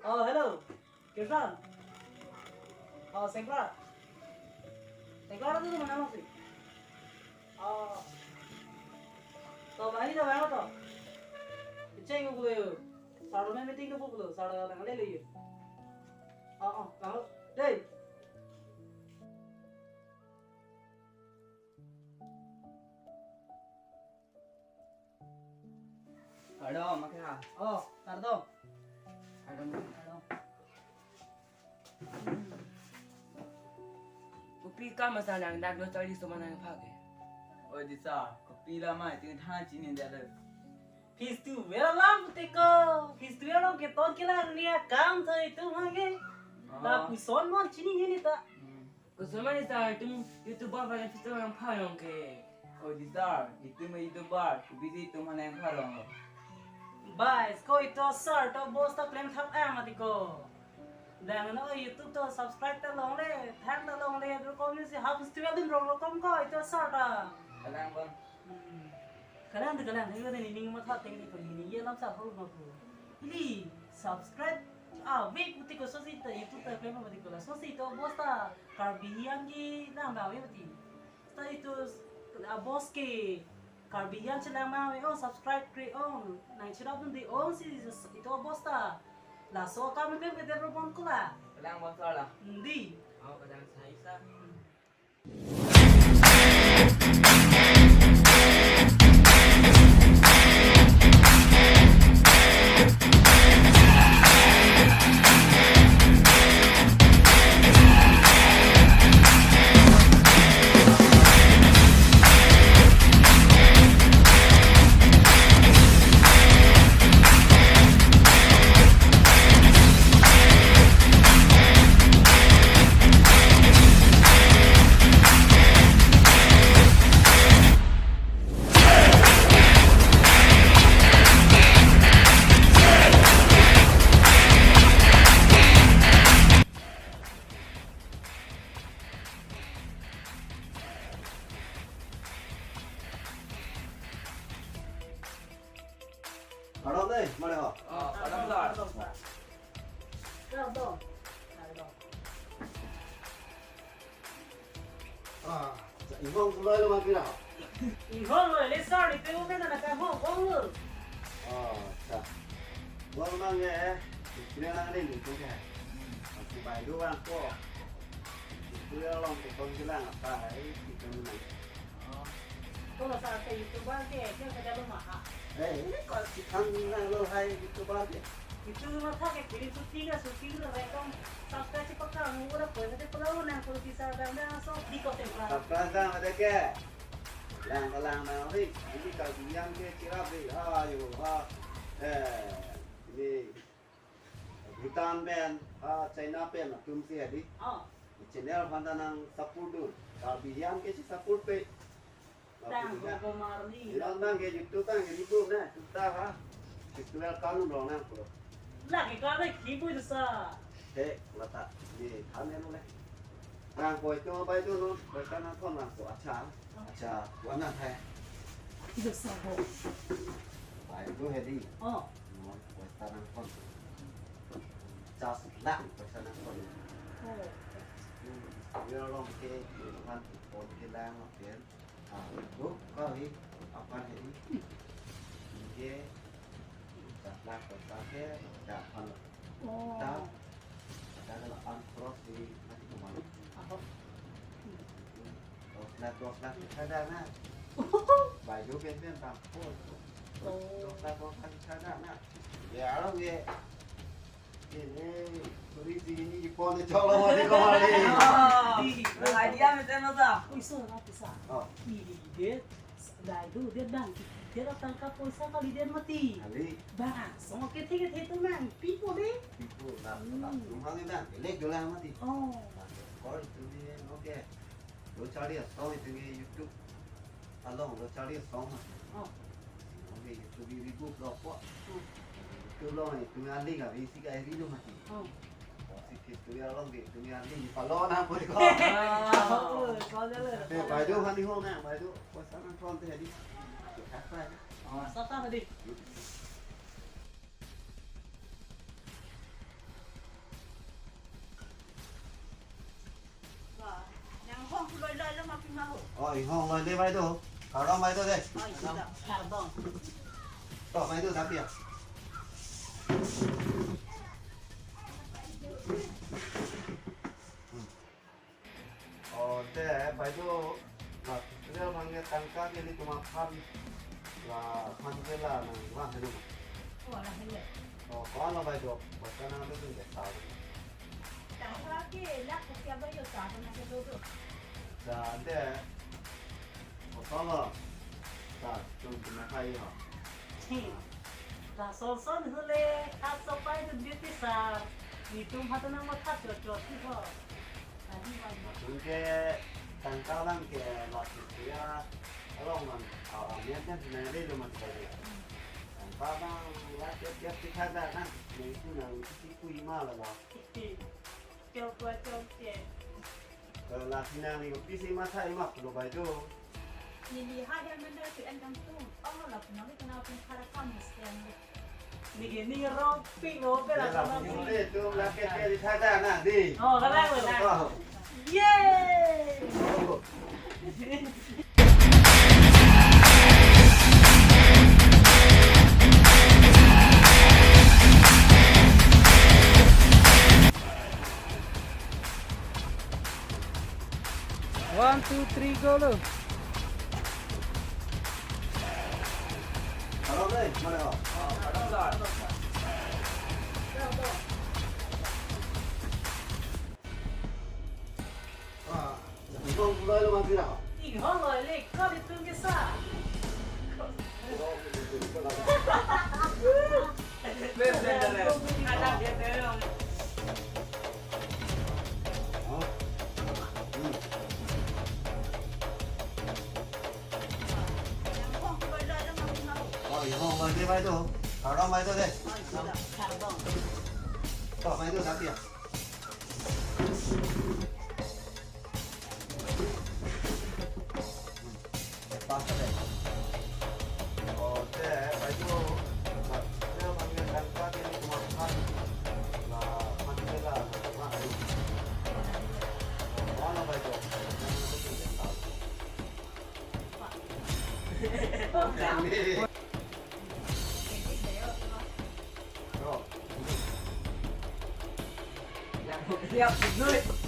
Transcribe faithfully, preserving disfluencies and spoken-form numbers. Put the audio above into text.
Oh, hello. Kirtan. Oh, Sengkla. Sengkla tu mana masih? Oh. To bahari dah bangun to. Cek ko kulo. Sar me meeting ko kulo. Sar dah nang le le. Oh, oh, bangun. Dei. Kardom, ma kha? Oh, kardom. Kardom. Kardom. Kopi kam asa nang dak do charli so manang phak ke? Oi, dei sir, kopi la mai ting tha chini dei lo. Festival alam pute ko, festival alam keton kelang ni akam sa itum hangke. Ah. Ta koson mon chinine ta. Hmm. Koson mane sir, itum YouTuber pen festival nangpha rong ke? Oh, dei sir, itum YouTuber, kopi si itum nangpha rong lo. Bai, ko itum sir to boss ta klem thap-ang mati ko. Dang no YouTube to subscribe ta longle, thang ta longle, dur kom si ha festival dun rong lo kom ko itum sir ta. Kalang bang. Hmm. Kalang de kalang, hei de nening matha teng ni ko nening ye lam sa ho ma ko. Ili subscribe ave pute ko, sosi ta YouTube ta klem mati ko, la sosi to boss ta Karbi Anglong kelang dam ave mati. Ta itum a boss ke Karbi Anglong chelang ma ave, oh, subscribe kre, oh, nang cherap dun dei, oh, si itum boss ta. Laso akam klem ke de robon ko la. Kalang bang sir la. Dei. Oh, kalang sai sa. Hmm. Kardom dei, mare ho. Oh, kardom, sir. Kardom. Kardom. Ah, inghong loi lo ma pira? Inghong loi le sir, itum mena na ka ho kong lo. Oh, acha. Bol mang ye, itum nang ring itum ke. Masih bai do bang ko. Itum along keton kelang apa, eh, itum nang. Oh. Ko la sa ke YouTuber ke, ke ka jalo ma ha. Eh, ini ko si kang nang lo hai YouTuber ke. Itum matha ke film shooting, shooting lo rekam. Subscribe si pakka, nung ura ko, nanti pelawan nang ko bisa dang dang, so di ko templa. Subscribe dang ada ke. Lang lang nang ri, ini Karbi Anglong ke cherap dei, ayo, ha. Eh, ini Bhutan pen, ah, China pen, atum si adi. Oh. Channel aphan ta nang support dun. Karbi Anglong ke si support pe. Tang, ko marli. Ilang tang ke YouTube tang ke ribu na, tuta ha. Festival kanun rong nang pulo. Lagi ka dei ki bu sa. He, lata. Ye, than ya nule. Nang koi to bai to no, bai ka nang kon nang ko acha. Acha, wan nang hai. Itu sa bo. Bai to he di. Oh. No, bai ka nang kon. Chas lak bai ka nang kon. Oh. Ye rong ke, man kon ke lang pen. Ah, tu kali apa ni? Ye, dah lah kota ke, dah kan. Oh. Dah, dah kalau an cross di nanti kemana? Apa? Dos lakh, dos lakh ada na. Baju pen pen tampon. Oh. Dos lakh, dos lakh ada na. Ya, orang ye. Ini, suri si ini di pon cholo mati ko mari. Oh, idea mesen masa. Ui, so, mati sa. Oh. Ih, dia, dah itu dia bang, dia datang ke poisa kali dia mati. Kali. Bang, so, oke, tiga itu mang, pipo deh. Pipo, lah, hmm, lah, rumah ni bang, elek dola mati. Oh. Nah, kor itu ni, oke. Lo charli asong itu nge YouTube along lo charli asong ma. Oh. Nge YouTube ribu lo po. YouTube lo itu nge aling abi si ka ri lo mati. Oh. Oh, si ke itu along ke itu nge aling palo na po ko. Oh, ko le le. Te bai do hani ho na, bai do. Ko sa nang thon te di. Ka pa. Oh, sa ta di. Hmm. Hong loi de bai do. Kardom bai do de. Kardom. To bai do tapi ya. Oh, te bai do. La, dia mangge tangka ke ilitum aphan. La, aphan ke la nang wah heno. Oh, la heno. Oh, ko-an lo bai do. Basta nang tu ke sa. Tangka ke lakh rupiah bai yo sa, na ke do do. Sa, ante. Kosonlo. Sa, tum tum na khai ho. Hi. Lason son hule, khat sopai dun beauty sir. Netum hatu nang matha chot chot si ho. Tadi wan. Tum ke tangka lang ke la si ya. Along lang, ah, ah, niat niat na le lo mat bai. Tangka lang la tiap tiap si khada na. Netum nang si kui ma la la. Hi. Chok wa chok che. Kalau la si nang ni ko pisi matha ima pulo bai do. Neli ha hem menda tu en kangtung. Oh, la punang ni kena pun khara kam ni stand. Ni ke ni rong pik lo pe la. Bela kena pun pun. Itu la ke ke di thada na di. Oh, kalang, kalang. Oh. Yay! Oh. One, two, three, go lo. Inghong loi lo mati na. Inghong loi le, ko di tung ke sa. Ada dia belong. Oh, inghong loi de bai do. Kardom bai do de. Kardom. To bai do tapi ya. Siap, good.